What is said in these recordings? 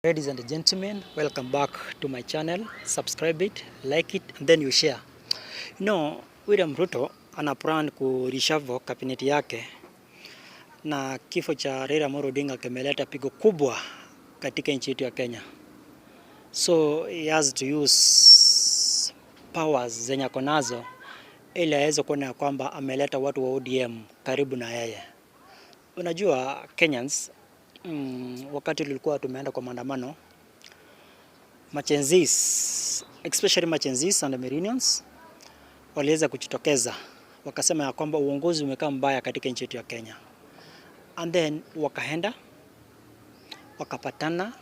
Ladies and gentlemen, welcome back to my channel. Subscribe it, like it, and then you share. William Ruto ana plan ku reshuffle cabinet yake, na kifo cha Raila Amolo Odinga kimeleta pigo kubwa katika nchi yetu ya Kenya. So he has to use powers zenye ako nazo ili aweze kuona ya kwamba ameleta watu wa ODM karibu na yeye. Unajua Kenyans, wakati tulikuwa tumeenda kwa maandamano, ma-Gen Zs, especially ma-Gen Zs and millennials, waliweza kujitokeza wakasema ya kwamba uongozi umekaa mbaya katika nchi yetu ya Kenya, and then wakaenda wakapatana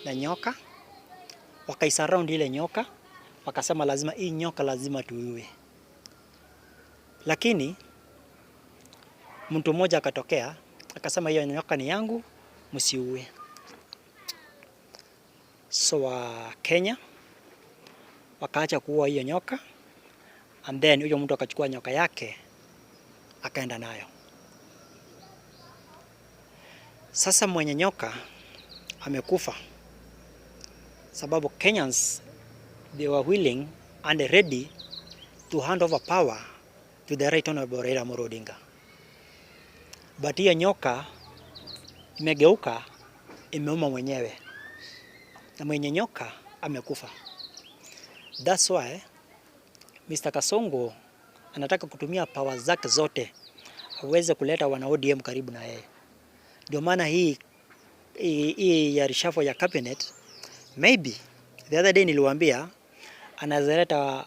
na nyoka, wakaisurround ile nyoka, wakasema lazima hii nyoka lazima tuiue. Lakini mtu mmoja akatokea akasema hiyo nyoka ni yangu, msiue. So Wakenya wakaacha kuua hiyo nyoka, and then huyo mtu akachukua nyoka yake akaenda nayo. Sasa mwenye nyoka amekufa, sababu Kenyans, they were willing and ready to hand over power to the Right Honorable Raila Amolo Odinga. But hiyo nyoka imegeuka, imeuma mwenyewe na mwenye nyoka amekufa. That's why Mr. Kasongo anataka kutumia power zake zote aweze kuleta wana ODM karibu na yeye. Ndio maana hii ya reshuffle ya cabinet, maybe the other day niliwaambia anaweza leta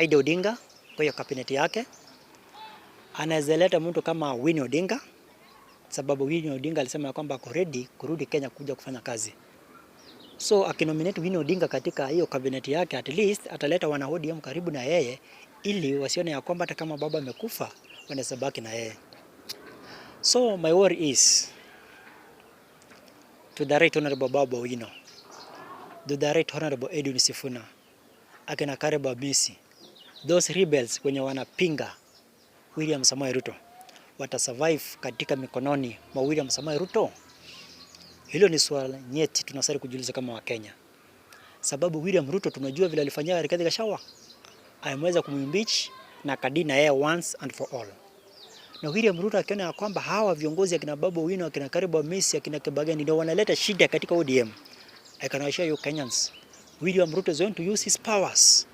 Ida Odinga kwa hiyo cabinet yake, anaweza leta mtu kama Winnie Odinga, sababu Winnie Odinga alisema kwamba ako ready kurudi Kenya kuja kufanya kazi. So akinominate Winnie Odinga katika hiyo cabinet yake, at least ataleta wana ODM karibu na yeye ili wasione ya kwamba hata kama baba amekufa wanaweza baki na yeye. So my worry is to the Right Honorable Babu Owino, to the Right Honorable Edwin Sifuna, akina Caleb Amisi, those rebels wenye wanapinga William Samoei Ruto watasurvive katika mikononi mwa William Samoei Ruto? Hilo ni swala nyeti tunastahili kujiuliza kama Wakenya, sababu William Ruto tunajua vile alifanyia Rigathi Gachagua, ameweza kumimpeach na akadeal na yeye once and for all. Na William Ruto akiona ya kwamba hawa viongozi akina Babu Owino, akina Caleb Amisi, akina Kibageni ndio wanaleta shida katika ODM, I can assure you Kenyans, William Ruto is going to use his powers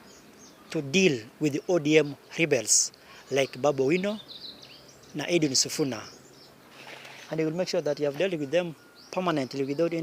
to deal with the ODM rebels like Babu Owino na Edwin Sifuna, and he will make sure that he have dealt with them permanently without any